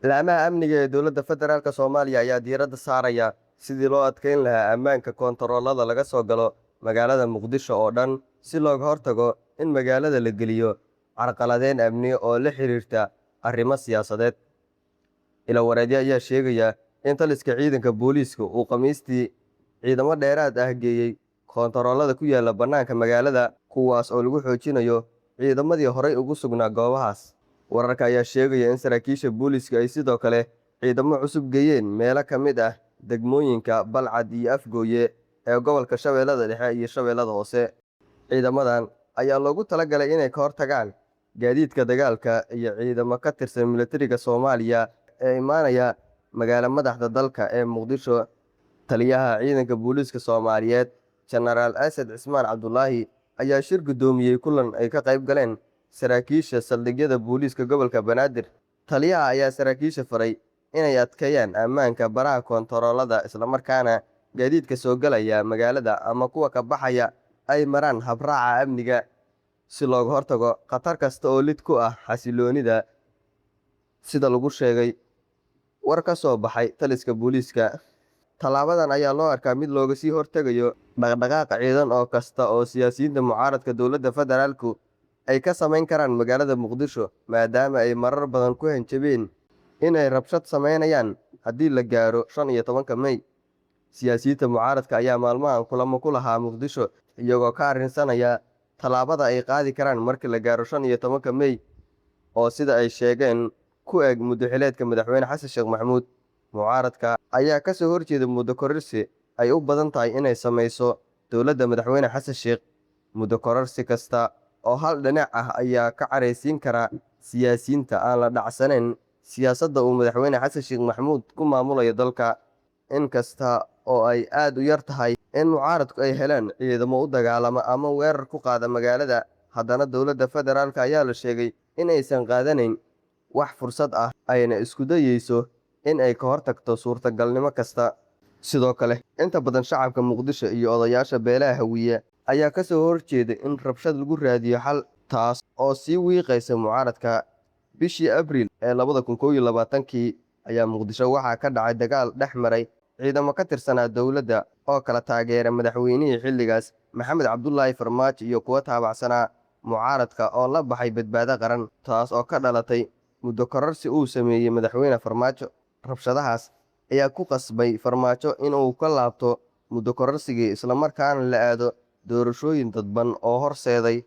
Laamaha amniga ee dowladda federaalk Soomaaliya ayaa diiradda saaraya sidii loo adkeyn lahaa ammaanka koontaroolada laga soo galo magaalada Muqdisho oo dhan si looga hortago in magaalada la geliyo carqaladeyn amni oo la xiriirta arrimo siyaasadeed. Ilo-wareedyo ayaa sheegaya in taliska ciidanka booliiska uu Khamiistii ciidamo dheeraad ah geeyey koontaroolada ku yaala bannaanka magaalada, kuwaas oo lagu xoojinayo ciidamadii horay ugu sugnaa goobahaas. Wararka ayaa sheegaya in saraakiisha booliiska ay sidoo kale ciidamo cusub geeyeen meelo ka mid ah degmooyinka Balcad iyo Afgooye ee gobolka Shabeellada Dhexe iyo Shabeellada Hoose. Ciidamadan ayaa loogu talagalay inay ka hortagaan gaadiidka dagaalka iyo ciidamo ka tirsan militariga Soomaaliya ee imaanaya magaalo madaxda dalka ee Muqdisho. Taliyaha ciidanka booliiska Soomaaliyeed, Jenaraal Asad Cismaan Cabdulaahi, ayaa shir guddoomiyey kulan ay ka qayb galeen saraakiisha saldhigyada booliiska gobolka Banaadir. Taliyaha ayaa saraakiisha faray inay adkeeyaan ammaanka baraha koontaroolada, islamarkaana gaadiidka soo galaya magaalada ama kuwa ka baxaya ay maraan habraaca amniga si looga hortago khatar kasta oo lid ku ah xasiloonida, sida lagu sheegay war ka soo baxay taliska booliiska. Tallaabadan ayaa loo arkaa mid looga sii hortagayo dhaqdhaqaaq ciidan oo kasta oo siyaasiyiinta mucaaradka dowladda federaalku ay ka samayn karaan magaalada Muqdisho, maadaama ay marar badan ku hanjabeen in ay rabshad sameynayaan haddii la gaaro 15-ka Mey. Siyaasiyiinta mucaaradka ayaa maalmahan kulamo ku lahaa Muqdisho, iyagoo ka arrinsanaya tallaabada ay qaadi karaan marka la gaaro 15-ka Mey, oo sida ay sheegeen ku eg muddo xileedka madaxweyne Xasan Sheekh Maxamuud. Mucaaradka ayaa ka soo horjeeda muddo kororsi ay u badan tahay inay sameyso dowladda madaxweyne Xasan Sheekh. Muddo kororsi kasta oo hal dhinac ah ayaa ka careysiin kara siyaasiyiinta aan la dhacsanayn siyaasadda uu madaxweyne Xasan Sheekh Maxamuud ku maamulayo dalka. Inkasta oo ay aad u yar tahay in mucaaradku ay helaan ciidamo u dagaalama ama weerar ku qaada magaalada, haddana dowladda federaalk ayaa la sheegay in aysan qaadanayn wax fursad ah, ayna isku dayeyso in ay ka hortagto suurtagalnimo kasta. Sidoo kale, inta badan shacabka Muqdisho iyo odayaasha beelaha Hawiye ayaa ka soo horjeeda in rabshad lagu raadiyo xal, taas oo sii wiiqaysa mucaaradka. Bishii Abriil ee 2021-kii ayaa Muqdisho waxaa ka dhacay dagaal dhex maray ciidamo ka tirsanaa dowladda oo kala taageera madaxweynihii xilligaas Maxamed Cabdulaahi Farmaajo iyo kuwa taabacsanaa mucaaradka oo la baxay Badbaado Qaran, taas oo ka dhalatay muddo kororsi uu sameeyey madaxweyne Farmaajo. Rabshadahaas ayaa ku qasbay Farmaajo inuu ka laabto muddo kororsigii, islamarkaana la aado doorashooyin dadban oo horseeday